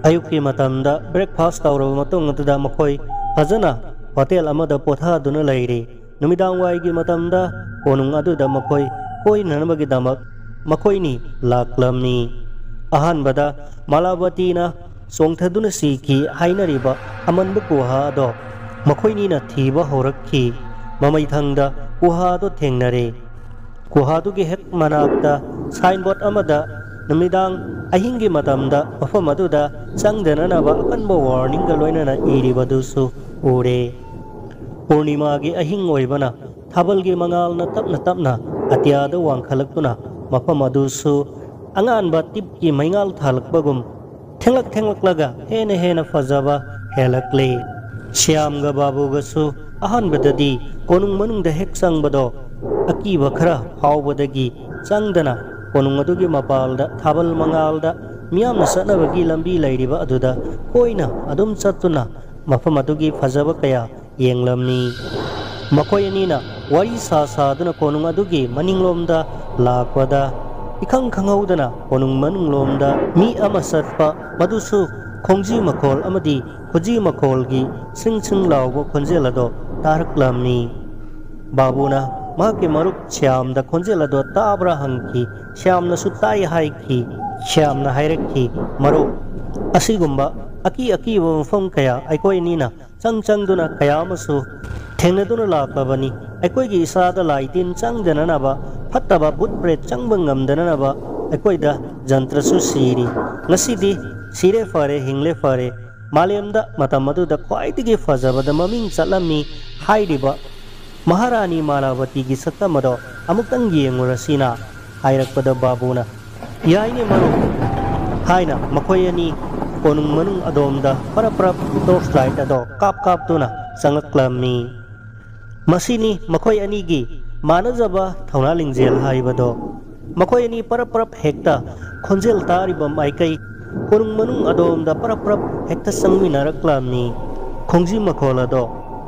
ꯑꯌꯨꯛꯀꯤ ꯃꯇꯝꯗ breakfast ꯇꯧꯔꯕ ꯃꯇꯨꯡ ꯑꯗꯨꯗ ꯃꯈꯣꯏ ꯐꯖꯅ ꯍꯣꯇꯦꯜ ꯑꯃꯗ ꯄꯣꯊꯥꯗꯨꯅ ꯂꯩꯔꯤ꯫ ꯅꯨꯃꯤꯗꯥꯡ ꯋꯥꯏꯒꯤ ꯃꯇꯝꯗ ꯀꯣꯅꯨꯡ ꯑꯗꯨꯗ ꯃꯈꯣꯏ ꯀꯣꯏꯅꯅꯕꯒꯤꯗꯃꯛ ꯃꯈꯣꯏꯅꯤ ꯂꯥꯛꯂꯝꯃꯤ꯫ ꯑꯍꯥꯟꯕꯗ ꯃꯥꯂꯥꯕꯇꯤꯅ ꯆꯣꯡꯊꯗꯨꯅ ꯁꯤꯈꯤ ꯍꯥꯏꯅꯔꯤꯕ ꯑꯃꯟꯕ ꯒꯨꯍꯥ ꯑꯗꯣ ꯃꯈꯣꯏꯅꯤꯅ ꯊꯤꯕ ꯍꯧꯔꯛꯈꯤ꯫ ꯃꯃꯩꯊꯪꯗ ꯒꯨꯍꯥꯗꯣ ꯊꯦꯡꯅꯔꯦ꯫ ꯒꯨꯍꯥꯗꯨꯒꯤ ꯍꯦꯛ ꯃꯅꯥꯛꯇ ꯁꯥꯏꯟꯕꯣꯔꯗ ꯑꯃꯗ ꯅꯨꯃꯤꯗꯥꯡ ꯑꯍꯤꯡꯒꯤ ꯃꯇꯝꯗ ꯃꯐꯝ ꯑꯗꯨꯗ ꯆꯪꯗꯅꯅꯕ ꯑꯀꯟꯕ ꯋꯥꯔꯅꯤꯡꯒ ꯂꯣꯏꯅꯅ ꯏꯔꯤꯕꯗꯨꯁꯨ ꯎꯔꯦ꯫ ꯄꯨꯔꯅꯤꯃꯥꯒꯤ ꯑꯍꯤꯡ ꯑꯣꯏꯕꯅ ꯊꯥꯕꯜꯒꯤ ꯃꯉꯥꯜꯅ ꯇꯞꯅ ꯇꯞꯅ ꯑꯇꯤꯌꯥꯗ ꯋꯥꯡꯈꯠꯂꯛꯇꯨꯅ ꯃꯐꯝ ꯑꯗꯨꯁꯨ ꯑꯉꯥꯟꯕ ꯇꯤꯞꯀꯤ ꯃꯩꯉꯥꯜ ꯊꯥꯜꯂꯛꯄꯒꯨꯝ ꯊꯦꯡꯂꯛ ꯊꯦꯡꯂꯛꯂꯒ ꯍꯦꯟꯅ ꯍꯦꯟꯅ ꯐꯖꯕ ꯍꯦꯜꯂꯛꯂꯦ꯫ ꯁ꯭ꯌꯥꯝꯒ ꯕꯥꯕꯨꯒꯁꯨ ꯑꯍꯥꯟꯕꯗꯗꯤ ꯀꯣꯅꯨꯡ ꯃꯅꯨꯡꯗ ꯍꯦꯛ ꯆꯪꯕꯗꯣ ꯑꯀꯤꯕ ꯈꯔ ꯐꯥꯎꯕꯗꯒꯤ ꯆꯪꯗꯅ ꯀꯣꯅꯨꯡ ꯑꯗꯨꯒꯤ ꯃꯄꯥꯜꯗ ꯊꯥꯕꯜ ꯃꯉꯥꯜꯗ ꯃꯤꯌꯥꯝꯅ ꯆꯠꯅꯕꯒꯤ ꯂꯝꯕꯤ ꯂꯩꯔꯤꯕ ꯑꯗꯨꯗ ꯀꯣꯏꯅ ꯑꯗꯨꯝ ꯆꯠꯇꯨꯅ ꯃꯐꯝ ꯑꯗꯨꯒꯤ ꯐꯖꯕ ꯀꯌꯥ ꯌꯦꯡꯂꯝꯃꯤ꯫ ꯃꯈꯣꯏ ꯑꯅꯤꯅ ꯋꯥꯔꯤ ꯁꯥ ꯁꯥꯗꯨꯅ ꯀꯣꯅꯨꯡ ꯑꯗꯨꯒꯤ ꯃꯅꯤꯡꯂꯣꯝꯗ ꯂꯥꯛꯄꯗ ꯏꯈꯪ ꯈꯪꯍꯧꯗꯅ ꯀꯣꯅꯨꯡ ꯃꯅꯨꯡꯂꯣꯝꯗ ꯃꯤ ꯑꯃ ꯆꯠꯄ, ꯃꯗꯨꯁꯨ ꯈꯣꯡꯖꯤ ꯃꯈꯣꯜ ꯑꯃꯗꯤ ꯈꯨꯖꯤ ꯃꯈꯣꯜꯒꯤ ꯁꯤꯡ ꯁꯤꯡ ꯂꯥꯎꯕ ꯈꯣꯟꯖꯦꯜ ꯑꯗꯣ ꯇꯥꯔꯛꯂꯝꯃꯤ꯫ ꯕꯥꯕꯨꯅ ꯃꯍꯥꯛꯀꯤ ꯃꯔꯨꯞ ꯁ꯭ꯌꯥꯝꯗ ꯈꯣꯟꯖꯦꯜ ꯑꯗꯣ ꯇꯥꯕ꯭ꯔꯥ ꯍꯪꯈꯤ꯫ ꯁ꯭ꯌꯥꯝꯅꯁꯨ ꯇꯥꯏ ꯍꯥꯏꯈꯤ꯫ ꯁ꯭ꯌꯥꯝꯅ ꯍꯥꯏꯔꯛꯈꯤ, "ꯃꯔꯨꯞ, ꯑꯁꯤꯒꯨꯝꯕ ꯑꯀꯤ ꯑꯀꯤꯕ ꯃꯐꯝ ꯀꯌꯥ ꯑꯩꯈꯣꯏ ꯑꯅꯤꯅ ꯆꯪ ꯆꯪꯗꯨꯅ ꯀꯌꯥ ꯑꯃꯁꯨ ꯊꯦꯡꯅꯗꯨꯅ ꯂꯥꯛꯂꯕꯅꯤ꯫ ꯑꯩꯈꯣꯏꯒꯤ ꯏꯁꯥꯗ ꯂꯥꯏ ꯇꯤꯟ ꯆꯪꯗꯅꯅꯕ, ꯐꯠꯇꯕ ꯚꯨꯠ ꯄ꯭ꯔꯦꯠ ꯆꯪꯕ ꯉꯝꯗꯅꯅꯕ ꯑꯩꯈꯣꯏꯗ ꯖꯟꯇ꯭ꯔꯁꯨ ꯁꯤꯔꯤ꯫ ꯉꯁꯤꯗꯤ ꯁꯤꯔꯦ ꯐꯔꯦ, ꯍꯤꯡꯂꯦ ꯐꯔꯦ, ꯃꯥꯂꯦꯝꯗ ꯃꯇꯝ ꯑꯗꯨꯗ ꯈ꯭ꯋꯥꯏꯗꯒꯤ ꯐꯖꯕꯗ ꯃꯃꯤꯡ ꯆꯠꯂꯝꯃꯤ ꯍꯥꯏꯔꯤꯕ ꯃꯍꯥꯔꯥꯅꯤ ꯃꯥꯂꯥꯕꯇꯤꯒꯤ ꯁꯛꯇꯝ ꯑꯗꯣ ꯑꯃꯨꯛꯇꯪ ꯌꯦꯡꯉꯨꯔꯁꯤꯅ" ꯍꯥꯏꯔꯛꯄꯗ ꯕꯥꯕꯨꯅ, "ꯌꯥꯏꯅꯦ ꯃꯔꯨꯞ" ꯍꯥꯏꯅ ꯃꯈꯣꯏ ꯑꯅꯤ ꯀꯣꯅꯨꯡ ꯃꯅꯨꯡ ꯑꯗꯣꯝꯗ ꯄꯔꯞ ꯄꯔꯞ ꯇꯣꯔꯆ ꯂꯥꯏꯠ ꯑꯗꯣ ꯀꯥꯞ ꯀꯥꯞꯇꯨꯅ ꯆꯪꯂꯛꯂꯝꯃꯤ꯫ ꯃꯁꯤꯅꯤ ꯃꯈꯣꯏ ꯑꯅꯤꯒꯤ ꯃꯥꯟꯅꯖꯕ ꯊꯧꯅꯥ ꯂꯤꯡꯖꯦꯜ ꯍꯥꯏꯕꯗꯣ꯫ ꯃꯈꯣꯏ ꯑꯅꯤ ꯄꯔꯞ ꯄꯔꯞ ꯍꯦꯛꯇ ꯈꯣꯟꯖꯦꯜ ꯇꯥꯔꯤꯕ ꯃꯥꯏꯀꯩ ꯀꯣꯅꯨꯡ ꯃꯅꯨꯡ ꯑꯗꯣꯝꯗ ꯄꯔꯞ ꯄꯔꯞ ꯍꯦꯛꯇ ꯆꯪꯃꯤꯟꯅꯔꯛꯂꯝꯃꯤ꯫ ꯈꯣꯡꯖꯤ ꯃꯈꯣꯜ ꯑꯗꯣ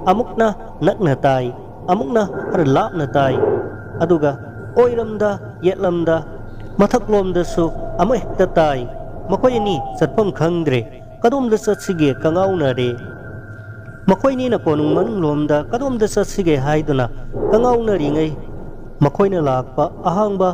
ꯑꯃꯨꯛꯅ ꯅꯛꯅ ꯇꯥꯏ, ꯑꯃꯨꯛꯅ ꯈꯔ ꯂꯥꯞꯅ ꯇꯥꯏ, ꯑꯗꯨꯒ ꯑꯣꯏꯔꯝꯗ ꯌꯦꯠꯂꯝꯗ ꯃꯊꯛꯂꯣꯝꯗꯁꯨ ꯑꯃ ꯍꯦꯛꯇ ꯇꯥꯏ꯫ ꯃꯈꯣꯏ ꯑꯅꯤ ꯆꯠꯐꯝ ꯈꯪꯗ꯭ꯔꯦ꯫ ꯀꯗꯣꯝꯗ ꯆꯠꯁꯤꯒꯦ ꯀꯉꯥꯎꯅꯔꯦ꯫ ꯃꯈꯣꯏꯅꯤꯅ ꯀꯣꯅꯨꯡ ꯃꯅꯨꯡꯂꯣꯝꯗ ꯀꯗꯣꯝꯗ ꯆꯠꯁꯤꯒꯦ ꯍꯥꯏꯗꯨꯅ ꯀꯉꯥꯎꯅꯔꯤꯉꯩ ꯃꯈꯣꯏꯅ ꯂꯥꯛꯄ ꯑꯍꯥꯡꯕ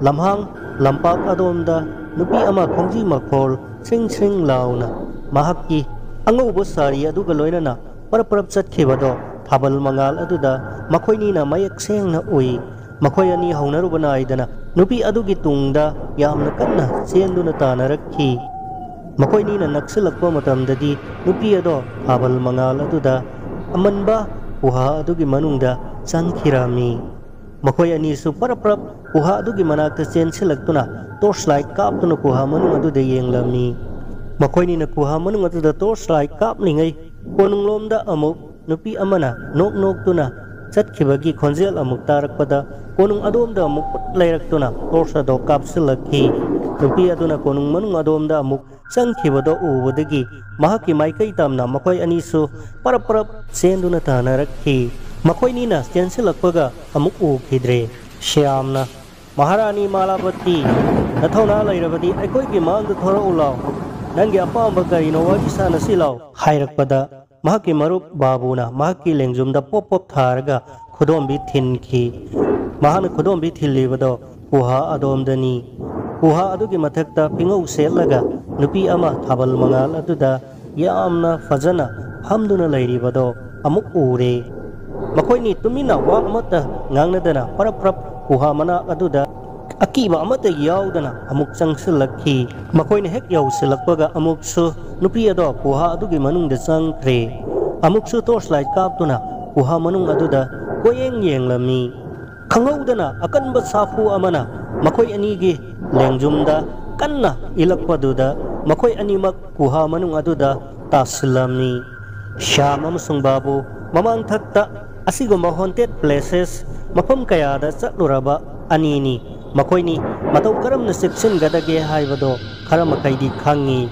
ꯂꯝꯍꯥꯡ ꯂꯝꯄꯥꯛ ꯑꯗꯣꯝꯗ ꯅꯨꯄꯤ ꯑꯃ ꯈꯣꯡꯖꯤ ꯃꯈꯣꯜ ꯁ꯭ꯔꯤꯡ ꯁ꯭ꯔꯤꯡ ꯂꯥꯎꯅ ꯃꯍꯥꯛꯀꯤ ꯑꯉꯧꯕ ꯁꯥꯔꯤ ꯑꯗꯨꯒ ꯂꯣꯏꯅꯅ ꯄꯔꯞ ꯄꯔꯞ ꯆꯠꯈꯤꯕꯗꯣ ꯊꯥꯕꯜ ꯃꯉꯥꯜ ꯑꯗꯨꯗ ꯃꯈꯣꯏꯅꯤꯅ ꯃꯌꯦꯛ ꯁꯦꯡꯅ ꯎꯏ꯫ ꯃꯈꯣꯏ ꯑꯅꯤ ꯍꯧꯅꯔꯨꯕ ꯅꯥꯏꯗꯅ ꯅꯨꯄꯤ ꯑꯗꯨꯒꯤ ꯇꯨꯡꯗ ꯌꯥꯝꯅ ꯀꯟꯅ ꯆꯦꯟꯗꯨꯅ ꯇꯥꯟꯅꯔꯛꯈꯤ꯫ ꯃꯈꯣꯏꯅꯤꯅ ꯅꯛꯁꯤꯜꯂꯛꯄ ꯃꯇꯝꯗꯗꯤ ꯅꯨꯄꯤ ꯑꯗꯣ ꯊꯥꯕꯜ ꯃꯉꯥꯜ ꯑꯗꯨꯗ ꯑꯃꯟꯕ ꯒꯨꯍꯥ ꯑꯗꯨꯒꯤ ꯃꯅꯨꯡꯗ ꯆꯪꯈꯤꯔꯝꯃꯤ꯫ ꯃꯈꯣꯏ ꯑꯅꯤꯁꯨ ꯄꯔꯞ ꯄꯔꯞ ꯒꯨꯍꯥ ꯑꯗꯨꯒꯤ ꯃꯅꯥꯛꯇ ꯆꯦꯟꯁꯤꯜꯂꯛꯇꯨꯅ ꯇꯣꯔꯆ ꯂꯥꯏꯠ ꯀꯥꯞꯇꯨꯅ ꯒꯨꯍꯥ ꯃꯅꯨꯡ ꯑꯗꯨꯗ ꯌꯦꯡꯂꯝꯃꯤ꯫ ꯃꯈꯣꯏꯅꯤꯅ ꯒꯨꯍꯥ ꯃꯅꯨꯡ ꯑꯗꯨꯗ ꯇꯣꯔꯆ ꯂꯥꯏꯠ ꯀꯥꯞꯂꯤꯉꯩ ꯀꯣꯅꯨꯡꯂꯣꯝꯗ ꯑꯃꯨꯛ ꯅꯨꯄꯤ ꯑꯃꯅ ꯅꯣꯛ ꯅꯣꯛꯇꯨꯅ ꯆꯠꯈꯤꯕꯒꯤ ꯈꯣꯟꯖꯦꯜ ꯑꯃꯨꯛ ꯇꯥꯔꯛꯄꯗ ꯀꯣꯅꯨꯡ ꯑꯗꯣꯝꯗ ꯑꯃꯨꯛ ꯄꯨꯠ ꯂꯩꯔꯛꯇꯨꯅ ꯇꯣꯔꯆ ꯑꯗꯣ ꯀꯥꯞꯁꯤꯜꯂꯛꯈꯤ꯫ ꯅꯨꯄꯤ ꯑꯗꯨꯅ ꯀꯣꯅꯨꯡ ꯃꯅꯨꯡ ꯑꯗꯣꯝꯗ ꯑꯃꯨꯛ ꯆꯪꯈꯤꯕꯗꯣ ꯎꯕꯗꯒꯤ ꯃꯍꯥꯛꯀꯤ ꯃꯥꯏꯀꯩ ꯇꯝꯅ ꯃꯈꯣꯏ ꯑꯅꯤꯁꯨ ꯄꯔꯞ ꯄꯔꯞ ꯆꯦꯟꯗꯨꯅ ꯇꯥꯟꯅꯔꯛꯈꯤ꯫ ꯃꯈꯣꯏꯅꯤꯅ ꯆꯦꯟꯁꯤꯜꯂꯛꯄꯒ ꯑꯃꯨꯛ ꯎꯈꯤꯗ꯭ꯔꯦ꯫ ꯁ꯭ꯌꯥꯝꯅ, "ꯃꯍꯥꯔꯥꯅꯤ ꯃꯥꯂꯥꯕꯇꯤ, ꯅꯊꯧꯅꯥ ꯂꯩꯔꯕꯗꯤ ꯑꯩꯈꯣꯏꯒꯤ ꯃꯥꯡꯗ ꯊꯣꯔꯛꯎ ꯂꯥꯎ꯫ ꯅꯪꯒꯤ ꯑꯄꯥꯝꯕ ꯀꯔꯤꯅꯣ ꯋꯥꯔꯤ ꯁꯥꯟꯅꯁꯤ ꯂꯥꯎ" ꯍꯥꯏꯔꯛꯄꯗ ꯃꯍꯥꯛꯀꯤ ꯃꯔꯨꯞ ꯕꯥꯕꯨꯅ ꯃꯍꯥꯛꯀꯤ ꯂꯦꯡꯖꯨꯝꯗ ꯄꯣꯞ ꯄꯣꯞ ꯊꯥꯔꯒ ꯈꯨꯗꯣꯝꯕꯤ ꯊꯤꯟꯈꯤ꯫ ꯃꯍꯥꯛꯅ ꯈꯨꯗꯣꯝꯕꯤ ꯊꯤꯜꯂꯤꯕꯗꯣ ꯒꯨꯍꯥ ꯑꯗꯣꯝꯗꯅꯤ꯫ ꯒꯨꯍꯥ ꯑꯗꯨꯒꯤ ꯃꯊꯛꯇ ꯐꯤꯉꯧ ꯁꯦꯠꯂꯒ ꯅꯨꯄꯤ ꯑꯃ ꯊꯥꯕꯜ ꯃꯉꯥꯜ ꯑꯗꯨꯗ ꯌꯥꯝꯅ ꯐꯖꯅ ꯐꯝꯗꯨꯅ ꯂꯩꯔꯤꯕꯗꯣ ꯑꯃꯨꯛ ꯎꯔꯦ꯫ ꯃꯈꯣꯏꯅꯤ ꯇꯨꯃꯤꯟꯅ ꯋꯥ ꯑꯃꯠꯇ ꯉꯥꯡꯅꯗꯅ ꯄꯔꯞ ꯄꯔꯞ ꯒꯨꯍꯥ ꯃꯅꯥꯛ ꯑꯗꯨꯗ ꯑꯀꯤꯕ ꯑꯃꯠꯇ ꯌꯥꯎꯗꯅ ꯑꯃꯨꯛ ꯆꯪꯁꯤꯜꯂꯛꯈꯤ꯫ ꯃꯈꯣꯏꯅ ꯍꯦꯛ ꯌꯧꯁꯤꯜꯂꯛꯄꯒ ꯑꯃꯨꯛꯁꯨ ꯅꯨꯄꯤ ꯑꯗꯣ ꯒꯨꯍꯥ ꯑꯗꯨꯒꯤ ꯃꯅꯨꯡꯗ ꯆꯪꯈ꯭ꯔꯦ꯫ ꯑꯃꯨꯛꯁꯨ ꯇꯣꯔꯆ ꯂꯥꯏꯠ ꯀꯥꯞꯇꯨꯅ ꯒꯨꯍꯥ ꯃꯅꯨꯡ ꯑꯗꯨꯗ ꯀꯣꯏꯌꯦꯡ ꯌꯦꯡꯂꯝꯃꯤ꯫ ꯈꯪꯍꯧꯗꯅ ꯑꯀꯟꯕ ꯁꯥꯐꯨ ꯑꯃꯅ ꯃꯈꯣꯏ ꯑꯅꯤꯒꯤ ꯂꯦꯡꯖꯨꯝꯗ ꯀꯟꯅ ꯏꯜꯂꯛꯄꯗꯨꯗ ꯃꯈꯣꯏ ꯑꯅꯤꯃꯛ ꯒꯨꯍꯥ ꯃꯅꯨꯡ ꯑꯗꯨꯗ ꯇꯥꯁꯤꯜꯂꯝꯃꯤ꯫ ꯁ꯭ꯌꯥꯝ ꯑꯃꯁꯨꯡ ꯕꯥꯕꯨ ꯃꯃꯥꯡꯊꯛꯇ ꯑꯁꯤꯒꯨꯝꯕ ꯍꯣꯟꯇꯦꯠ ꯄ꯭ꯂꯦꯁꯦꯁ ꯃꯐꯝ ꯀꯌꯥꯗ ꯆꯠꯂꯨꯔꯕ ꯑꯅꯤꯅꯤ꯫ ꯃꯈꯣꯏꯅꯤ ꯃꯇꯧ ꯀꯔꯝꯅ ꯆꯦꯛꯁꯤꯟꯒꯗꯒꯦ ꯍꯥꯏꯕꯗꯣ ꯈꯔ ꯃꯈꯩꯗꯤ ꯈꯪꯉꯤ꯫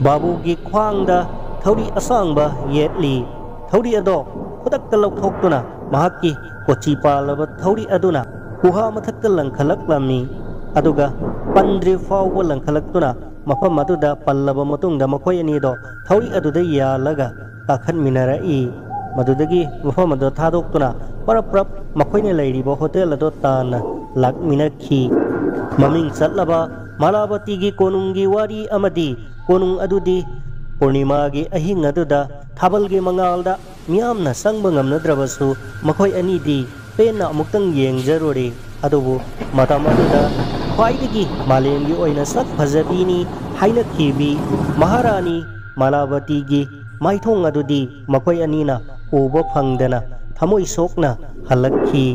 ꯕꯥꯕꯨꯒꯤ ꯈ꯭ꯋꯥꯡꯗ ꯊꯧꯔꯤ ꯑꯁꯥꯡꯕ ꯌꯦꯠꯂꯤ꯫ ꯊꯧꯔꯤ ꯑꯗꯣ ꯈꯨꯗꯛꯇ ꯂꯧꯊꯣꯛꯇꯨꯅ ꯃꯍꯥꯛꯀꯤ ꯀꯣꯆꯤ ꯄꯥꯜꯂꯕ ꯊꯧꯔꯤ ꯑꯗꯨꯅ ꯒꯨꯍꯥ ꯃꯊꯛꯇ ꯂꯪꯈꯠꯂꯛꯂꯝꯃꯤ꯫ ꯑꯗꯨꯒ ꯄꯟꯗ꯭ꯔꯤ ꯐꯥꯎꯕ ꯂꯪꯈꯠꯂꯛꯇꯨꯅ ꯃꯐꯝ ꯑꯗꯨꯗ ꯄꯜꯂꯕ ꯃꯇꯨꯡꯗ ꯃꯈꯣꯏ ꯑꯅꯤꯗꯣ ꯊꯧꯔꯤ ꯑꯗꯨꯗ ꯌꯥꯜꯂꯒ ꯀꯥꯈꯠꯃꯤꯟꯅꯔꯛꯏ꯫ ꯃꯗꯨꯗꯒꯤ ꯃꯐꯝ ꯑꯗꯨ ꯊꯥꯗꯣꯛꯇꯨꯅ ꯄꯔꯞ ꯄꯔꯞ ꯃꯈꯣꯏꯅ ꯂꯩꯔꯤꯕ ꯍꯣꯇꯦꯜ ꯑꯗꯨ ꯇꯥꯟꯅ ꯂꯥꯛꯃꯤꯟꯅꯈꯤ꯫ ꯃꯃꯤꯡ ꯆꯠꯂꯕ ꯃꯥꯂꯥꯕꯇꯤꯒꯤ ꯀꯣꯅꯨꯡꯒꯤ ꯋꯥꯔꯤ ꯑꯃꯗꯤ ꯀꯣꯅꯨꯡ ꯑꯗꯨꯗꯤ ꯄꯨꯔꯅꯤꯃꯥꯒꯤ ꯑꯍꯤꯡ ꯑꯗꯨꯗ ꯊꯥꯕꯜꯒꯤ ꯃꯉꯥꯜꯗ ꯃꯤꯌꯥꯝꯅ ꯆꯪꯕ ꯉꯝꯅꯗ꯭ꯔꯕꯁꯨ, ꯃꯈꯣꯏ ꯑꯅꯤꯗꯤ ꯄꯦꯟꯅ ꯑꯃꯨꯛꯇꯪ ꯌꯦꯡꯖꯔꯨꯔꯦ꯫ ꯑꯗꯨꯕꯨ ꯃꯇꯝ ꯑꯗꯨꯗ ꯈ꯭ꯋꯥꯏꯗꯒꯤ ꯃꯥꯂꯦꯝꯒꯤ ꯑꯣꯏꯅ ꯁꯛ ꯐꯖꯕꯤꯅꯤ ꯍꯥꯏꯅꯈꯤꯕꯤ ꯃꯍꯥꯔꯥꯅꯤ ꯃꯥꯂꯥꯕꯇꯤꯒꯤ ꯃꯥꯏꯊꯣꯡ ꯑꯗꯨꯗꯤ ꯃꯈꯣꯏ ꯑꯅꯤꯅ ꯎꯕ ꯐꯪꯗꯅ ꯊꯃꯣꯏ ꯁꯣꯛꯅ ꯍꯜꯂꯛꯈꯤ꯫